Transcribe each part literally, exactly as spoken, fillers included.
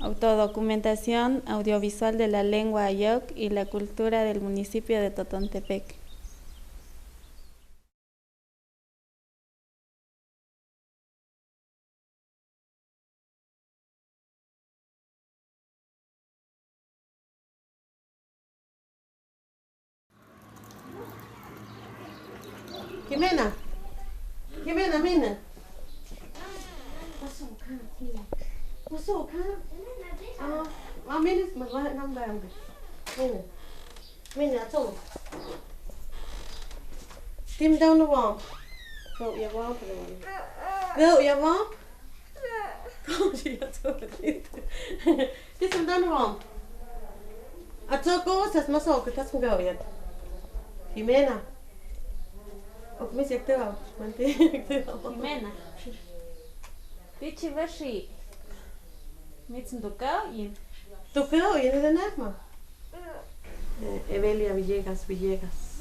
Autodocumentación audiovisual de la lengua ayok y la cultura del municipio de Totontepec. Jimena. Jimena, mena. Pasó acá, Jimena. Pasó acá. Ah, ah, mena, mas va, nang va, nang va. Mena. Mena, atsomo. Tim down the wall. Go, yeah, wall for the one. Go, yeah, wall. Go, yeah, wall. This one down the wall. Atsomo, sas maso, ke tas go, yeah. Jimena. Ok, mi siak te, manti. Jimena. Tichi vashi. Mitsin tukau in. Tukau in, ito na ma. Eh, Evelia Villegas Villegas.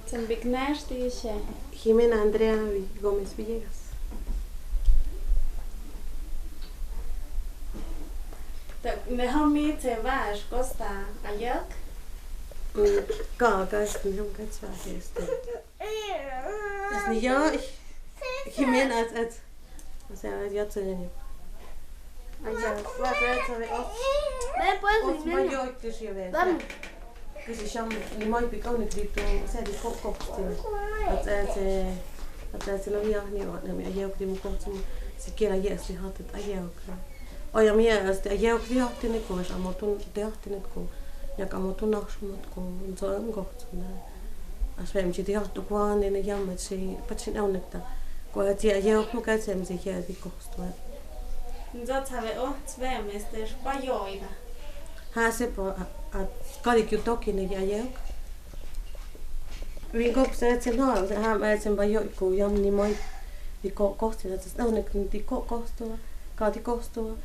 Tsen biknash ti siya. Jimena Andrea Vi-, Gómez Villegas. Ta, ne homi te vash kosta ayok? Mm, ka, ka, este, ne homi ka, este. Este, ya, Jimena, at, at. O sea, ya te digo. Ay, ya, va, ya, sabe, oh. Ven, pues, oh, niña. Mayo, que se ve. Vamos. Que se llama, ni mai pico, ni grito, o sea, di coco, sí. At, at, at, at, no había ni, ni me ayok, di mo coco, siquiera ya, este, hot, ayok. Oya mia, este, ayok, di hot, tiene coco, amo tun, di hot, tiene coco. Ya como tú no, amo coco, entonces, coco, ¿no? As vem tsi di hot ukwaan, ne yam tsi, patsin aunekta. Ko tsi ayok mo ka tsem tsi hia di kosto. Nzo tsave o, tsvem este, payoida. Ha se po, a, a, kadi kiu toki ne ayok. Vingop se tsi no, ha, ma tsi payo ko yam ni moi. Di ko kosto, tsi aunek di ko kosto, kadi kosto.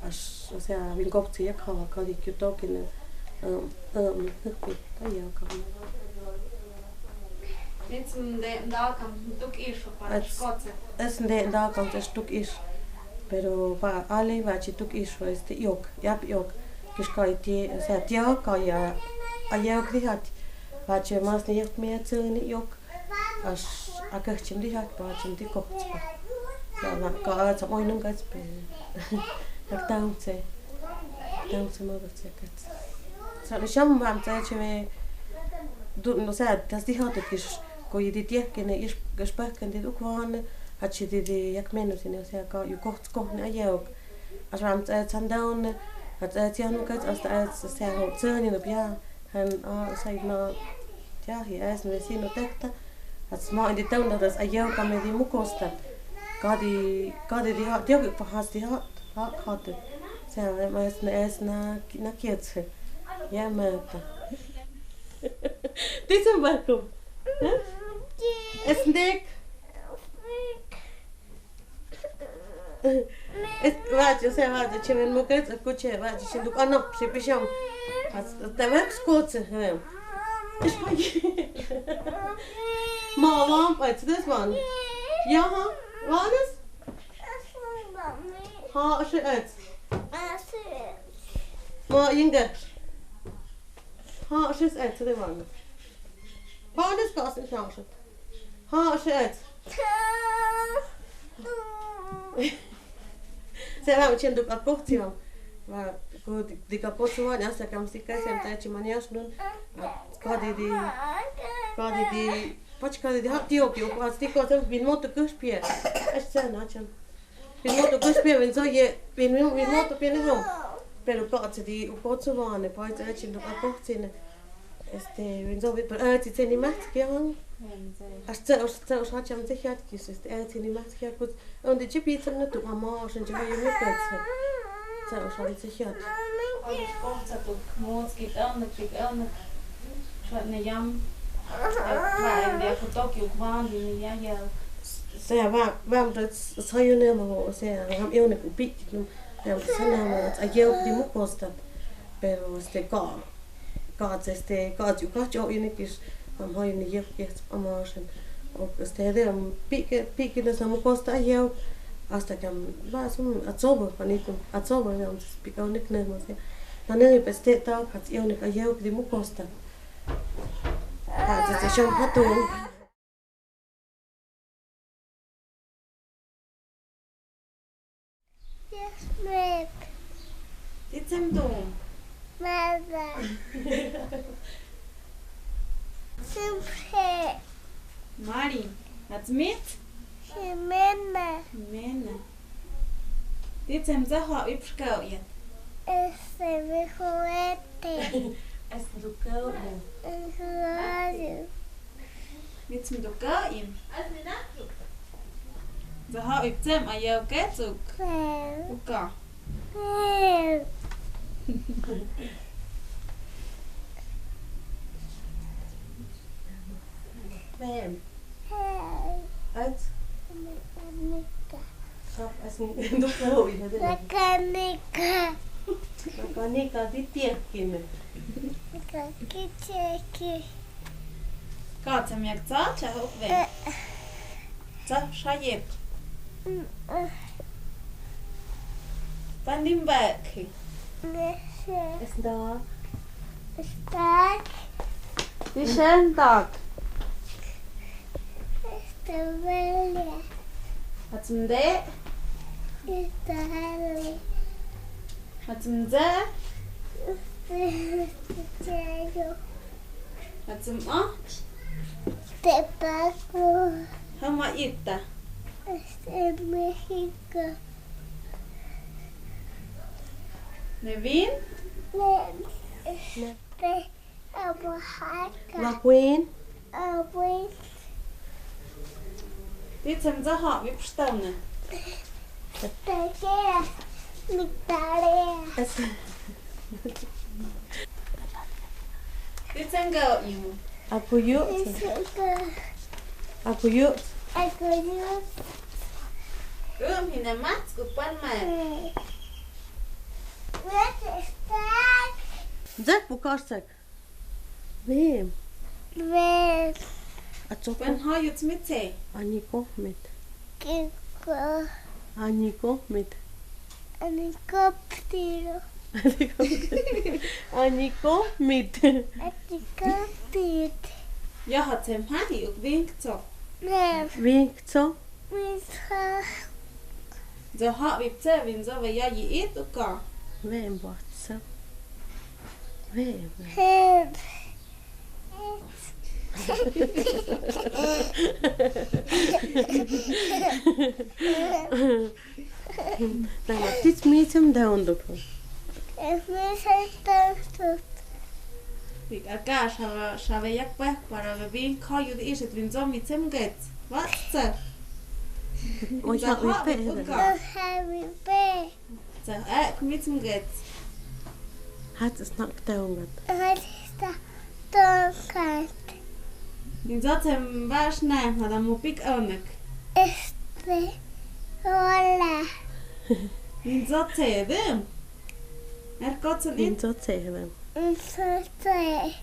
As, o sea, vingop tsi ya ka, kadi kiu toki ne, um, um, payo ka. Nits nde ndakam tuk ish para skotse. Es nde ndakam tes tuk ish. Pero pa ale va tsi tuk ish, este, yok, yap yok. Kish ka iti, o sea, tia ka ya, ayok di hot. Va tsi mas ni yok mia tsi ni yok. As, akah tsi di hot, va tsi di kok tsi pa. Ya, na, ka, sa oi nung ka tsi pe. Ak taung tsi. Taung tsi ma ba tsi ka tsi. Sa, ni siam va tsi tsi me. Du, no, o sea, tas di hot kish, ko i di tiak ke ne ish, kish pa ke di ukwaan, ha tsi di di yak menu tsi ne, o sea, ka yu kok tsi kok ne ayok. As va tsi tsi down, ha tsi tsi anu ka tsi, as ta tsi, o sea, ho tsi ni no pia. Han, a, sai na, ya, hi es vecino tekta. At sma indi taun da das ayau kami di mukostat. Kadi, kadi di ha, tiok ik pahas di ha, ha, kadi. Sa, mas na es na, na kietse. Ya, mata. Tisan bakum. Huh? Es nik. Es, vaji, o sea, vaji, chimen mukes, kuche, vaji, chinduk, ano, si pisham. As, te vek skotse, he. Ma, wan, pa, it's this one. Ya, ha? Wanis? Ha, shi, et. Ma, inge. Ha, shi, et, te wan. Wanis, kas, in, ha, shi. Ha, shi, et. Se va, chin duk akok, tio. Va, ko di, di ka ko suwa, ya sa kam si ka, sem ta chi manias nun. A, kadi di, kadi di, pach kadi di, ha, tio, tio, ko asti ko, sem bin mo tu kus pie. Es sa na chan. Bin mo tu kus pie, bin so ye, bin, bin, bin mo tu pie ne ho. Pero ko ati di, ko suwa, ne, pa, chin duk akok, tine. Este, winzo, pero, eh, tsi tse ni mas kiang. As tse, as tse, as ha cham tse hiat kis, este, eh, tsi ni mas kiang kut. Onde chi pi tse na tu ama, as en chi ma yun na pet tse. Tse, as ha tse hiat. Onde ko tse tu, mo tsi ki el na, ki el na. Tse na yam. Eh, va, en de ku toki u kwan, di ni ya ya. Se va, va, pero tse yun na mo, o sea, ham yun na ku pi, no. Ham tse na mo, a yeu di mukostat. Pero, este, ko. Kāts, este, kāts, kāts o ini kis, am, hoi ini yep, yep, am, ocean. O, este, de, am, pike, pike, des, am, kosta, yep. Asta kiam, ba sum atsoba, panitum, atsoba, kiam, big aonik ne, mas ya. Nane, peste ta, kat aonik, ayeok di mu kosta. Ha, sese siom hatu. Yes, ma'am. Di tsemdom. Mada. Simhe. Mari. Atsmit? Simena. Simena. Di tsemdom, hawi pskau ya. Ese mi huete. Ese dukau ya. Ese dukau. Mitsmit uka im. Zaha iptem ayeok ke tsuk. Uka. Ma'am. Ach. Kap asin duk na ho ina de. Makanika. Makanika di tiak kime. Makanika. Ka tamiak ta cha hok ve. Ta shayep. Pandim baki. Esnda. Estak. Di shen tak. Estabilia. Atsmde. Estabilia. Atsmde. Estabilia. Atsmo. Tepaku. Hama ita. Este Mexico. Nevin. Ne. Te. Oaxaca. Maquin. Maquin. Di tsemdom, hawi pstaune. Tarea. Mi tarea. Di tsemdom. Akuyut. Di tsemdom. Akuyut. Akuyut. Kum hinamat kupan mai. What is that? Jack Bukarsek. Vem. Vem. Atsoko. Pen ha yut mit te. Aniko mit. Kiko. Aniko mit. Aniko ptiro. Aniko mit. Aniko ptit. Ya ha tem ha i uk vingtso. Vem. Vingtso. Vingtso. Zo ha viptse vingtso ve ya i it uka. Vem watso. Vem. Vem. Nang ma tits mi tsem daun dok. Es mi tsem daun dok. Ika ka sha, sha ve yak pek para ve vin ko yud iset vin zo mi tsem get. Watso. Mo sha vi pe. Mo sha vi pe. Zo ek mi tsem get. Hat is not daun get. Hat is not daun get. Vin zo tsem ba shna hada mo pik onek. Este, hola. Vin zo tsem. Er kotsen in. Vin zo tsem. Vin zo tsem.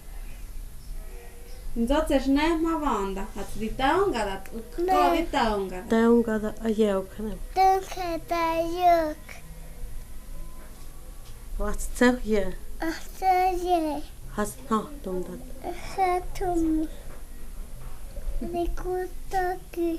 Vin zo tsem shna ma vanda. Hat di daun get, hat ko di daun get. Daun get ayeok. Daun get ayeok. Watso ye. Watso ye. Has na tum dat. Has tum. Di kutoki.